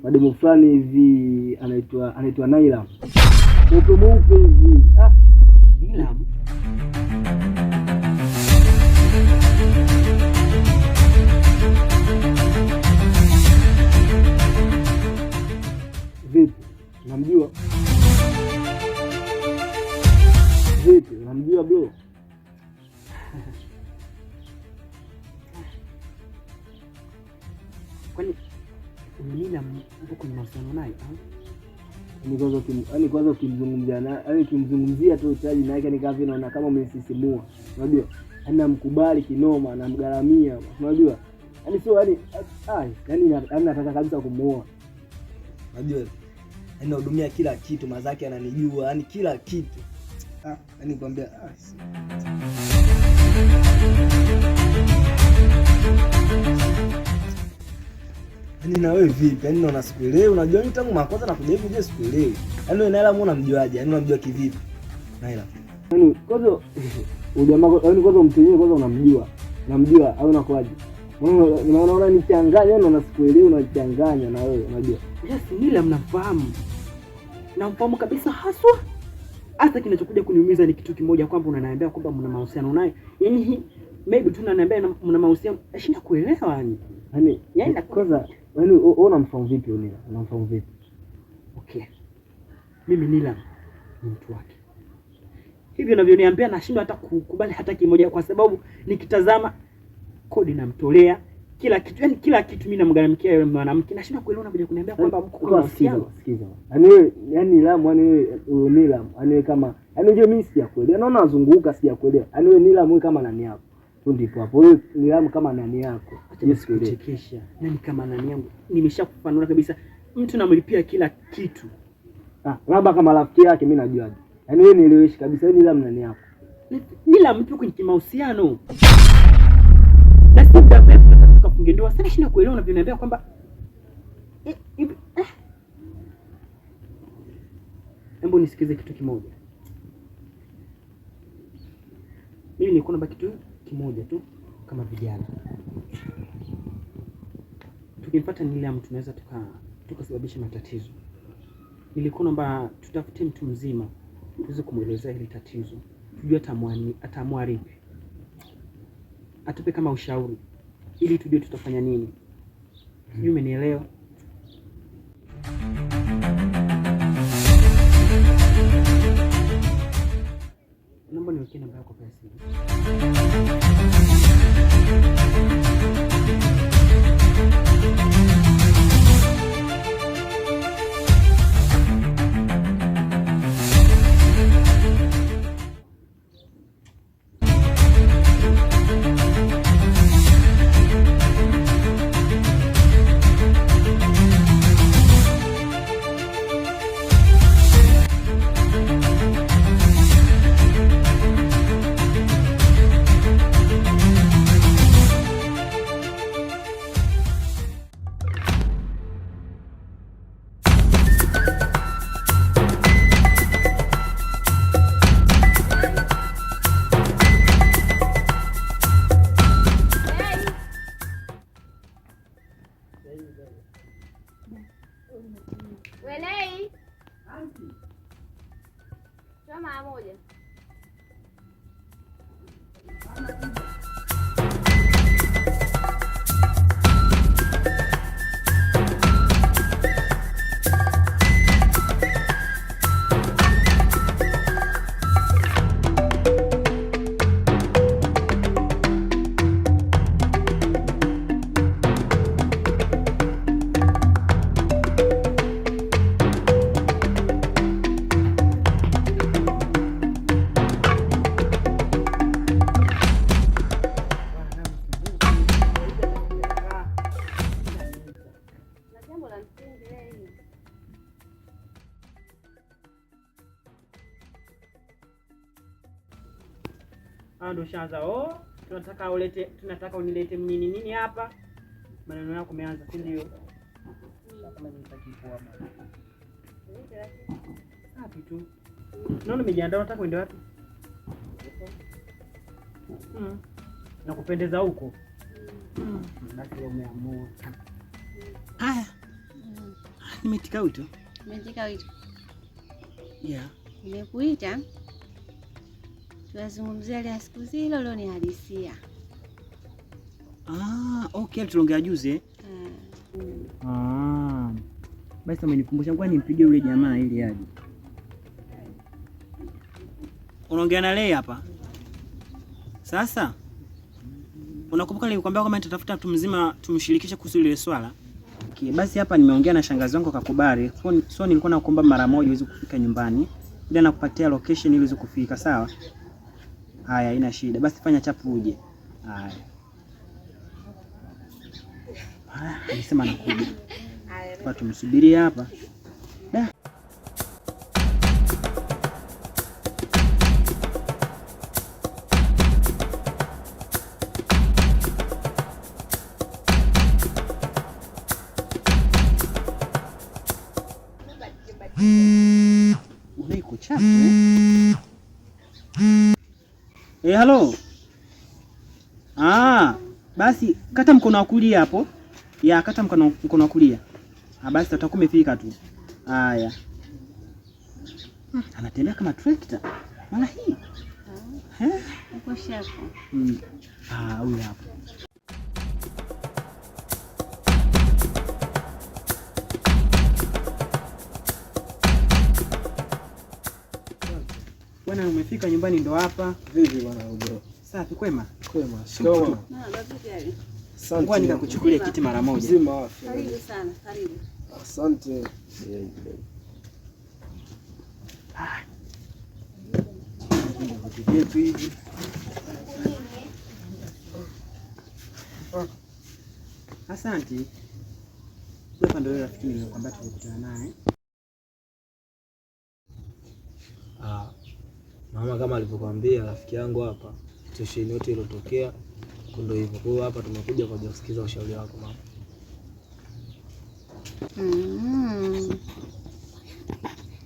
Mademu fulani hivi anaitwa Naila. Mweupe mweupe hivi. Ah, Nilam. Vipi? Unamjua? Vipi? Unamjua bro? Kwani Nilam uko kwenye mahusiano naye au? Yaani kwanza ukimzungumzia na yaani ukimzungumzia tu chaji na yake ni kama vile naona kama umesisimua. Unajua? Yaani namkubali kinoma, namgaramia. Unajua? Yaani sio yaani ah, yaani nataka kabisa kumuoa. Unajua? Yaani nahudumia kila kitu, mazake ananijua, yaani kila kitu. Ah, yaani kwambia ah, yaani na wewe vipi? Yaani naona sikuelewi. Unajua mimi tangu mara kwanza nakuja hivi je sikuelewi. Yaani wewe Naila mbona unamjuaje? Yaani unamjua kivipi? Naila. Yaani kwanza ujamaa, yaani kwanza mtu yenyewe kwanza unamjua. Unamjua au unakuaje? Unaona unanichanganya, yaani naona sikuelewi, unanichanganya na wewe, unajua. Yes, Nilam namfahamu. Namfahamu kabisa haswa. Hata kinachokuja kuniumiza ni kitu kimoja, kwamba unaniambia kwamba mna mahusiano naye. Yaani maybe tu unaniambia mna mahusiano, nashinda kuelewa yani. Yaani Yaani kwanza yaani wewe unamfahamu vipi Nila? Unamfahamu vipi? Okay. Mimi Nilam ni mtu wake. Hivyo unavyoniambia nashindwa hata kukubali hata kimoja, kwa sababu nikitazama kodi namtolea kila kitu, yani kila kitu mimi namgharamikia yule mwanamke. Nashindwa kuelewa unakuja kuniambia kwamba mko kwenye mahusiano. Sikiza. Yaani wewe, yaani Nilam, yaani wewe huyo Nilam, yaani wewe kama yaani unajua mimi sijakuelewa. Naona nazunguka sijakuelewa. Yaani wewe Nilam wewe kama nani yako? Tu ndipo hapo. Wewe Nilam kama nani yako? Acha basi kuchekesha. Nani kama nani yangu? Nimeshakufanua kabisa. Mtu namlipia kila kitu. Ah, labda kama rafiki yake mimi najuaje? Yaani wewe nieleweshi kabisa, wewe Nilam nani yako? Nilam mtu kwenye mahusiano. Na si muda mrefu nataka tukafunge ndoa. Sasa nashinda kuelewa unavyoniambia kwamba hivi, eh. Hebu nisikize kitu kimoja. Mimi nilikuwa naomba kitu kimoja tu kama vijana. Tukimfuata Nilam tunaweza tukasababisha matatizo. Nilikuwa naomba tutafute mtu mzima tuweze kumwelezea hili tatizo, tujue ataamua lipi, atupe kama ushauri ili tujue tutafanya nini. Sijui umenielewa? Naomba niwekee namba yako kwa simu. Welei. Choma moja. Na jambo la msingi leo. Ah, ndo ushaanza. Oh, tunataka ulete, tunataka unilete nini nini hapa? Maneno yako umeanza, si ndio? Vipi lakini? Safi tu. Naona umejiandaa, unataka uende wapi? Na kupendeza huko. Basi leo umeamua. Haya. Nimeitika wito. Umeitika wito? Yeah. Nimekuita tunazungumzia ile siku zile ulionihadisia. Ah, okay, tuliongea juzi eh? Ah. Basi amenikumbusha, ngoja nimpigie yule jamaa ili aje. Unaongea na Lei hapa. Sasa unakumbuka nilikwambia kwamba nitatafuta mtu mzima tumshirikishe kuhusu ile swala? Okay, basi hapa nimeongea na shangazi wangu akakubali. So nilikuwa nakuomba mara moja uweze kufika nyumbani. Ili nakupatia location ili uweze kufika, sawa? Haya, haina shida. Basi fanya chapu uje. Haya. Haya, alisema nakuja. Hapa tumsubirie hapa. Da. Unaiko chafu eh? Eh, halo. Ah, basi kata mkono wa kulia hapo. Ya, kata mkono wa kulia. Ah, basi tutakuwa umefika tu. Haya. Anatembea kama trekta. Mara hii. Eh? Uko shapo. Ah, huyu hapo. Bwana, umefika nyumbani ndo hapa. Vipi bwana bro? Safi, kwema? Kwema. Shikamoo. Asante. Ngoja nikakuchukulia kiti mara moja. Mzima afya. Karibu sana, karibu. Asante. Vitu hivi. Asante. Hapa ndio rafiki nilikwambia tulikutana naye. Ah, mama kama alivyokuambia rafiki yangu hapa, situation yote iliyotokea ndio hivyo. Kwa hiyo hapa tumekuja kwa ajili ya kusikiza ushauri wako mama.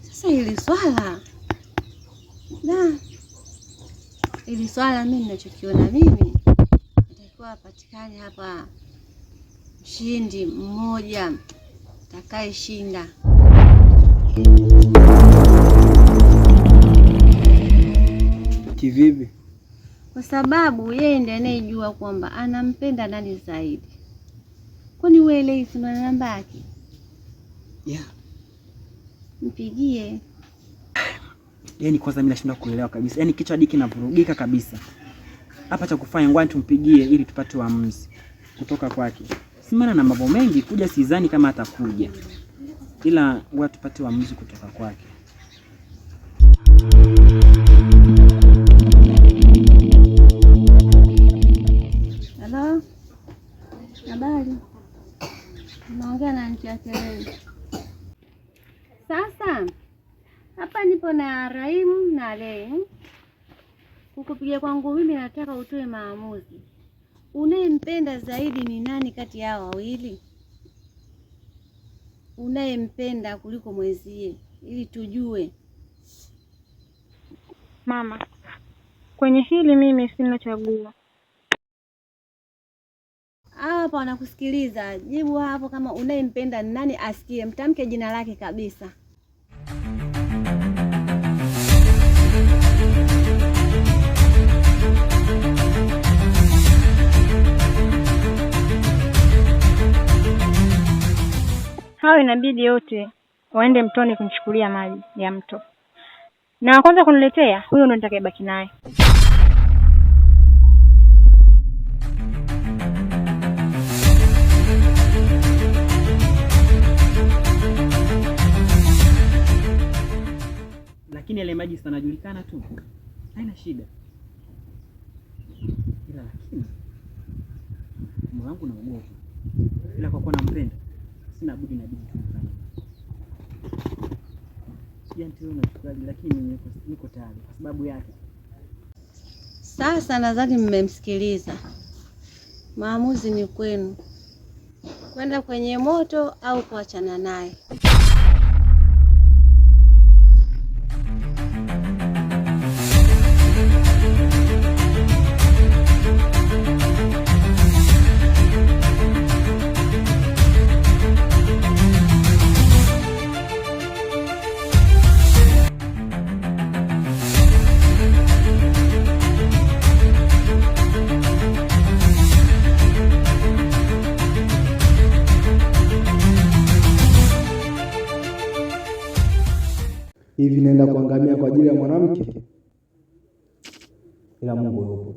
Sasa hili swala hili swala mimi ninachokiona mimi, natakiwa apatikane hapa mshindi mmoja atakayeshinda. Kivipi? Kwa sababu yeye ndiye anayejua kwamba anampenda nani zaidi. Kwani wewe Lei una namba yake? Yeah. Mpigie. Yaani kwanza mimi nashindwa kuelewa kabisa. Yaani kichwa hadi kinavurugika kabisa. Hapa cha kufanya ngoja tumpigie ili tupate uamuzi kutoka kwake. Si maana na mambo mengi kuja, sidhani kama atakuja. Ila ngoja tupate uamuzi kutoka kwake. Halo. Habari. Unaongea na nchi yake wewe. Sasa hapa nipo na Raimu na Lei. Kukupigia kwangu mimi nataka utoe maamuzi. Unayempenda zaidi ni nani kati ya hao wawili? Unayempenda kuliko mwenzie ili tujue. Mama, kwenye hili mimi sina chaguo. Hapa wanakusikiliza. Jibu hapo kama unayempenda ni nani, asikie. Mtamke jina lake kabisa. Hao inabidi yote waende mtoni kunichukulia maji ya mto, na wa kwanza kuniletea huyo ndo nitakayebaki naye. Lakini yale maji sana yanajulikana tu, haina shida. Ila lakini moyo wangu naogopa, ila kwa kuwa nampenda sina budi, inabidi tufanye. Sijui unachukuliaje, lakini mimi niko tayari kwa sababu yake. Sasa nadhani mmemsikiliza. Maamuzi ni kwenu, kwenda kwenye moto au kuachana naye. Hivi naenda kuangamia kwa ajili ya mwanamke? Ila Mungu yupo.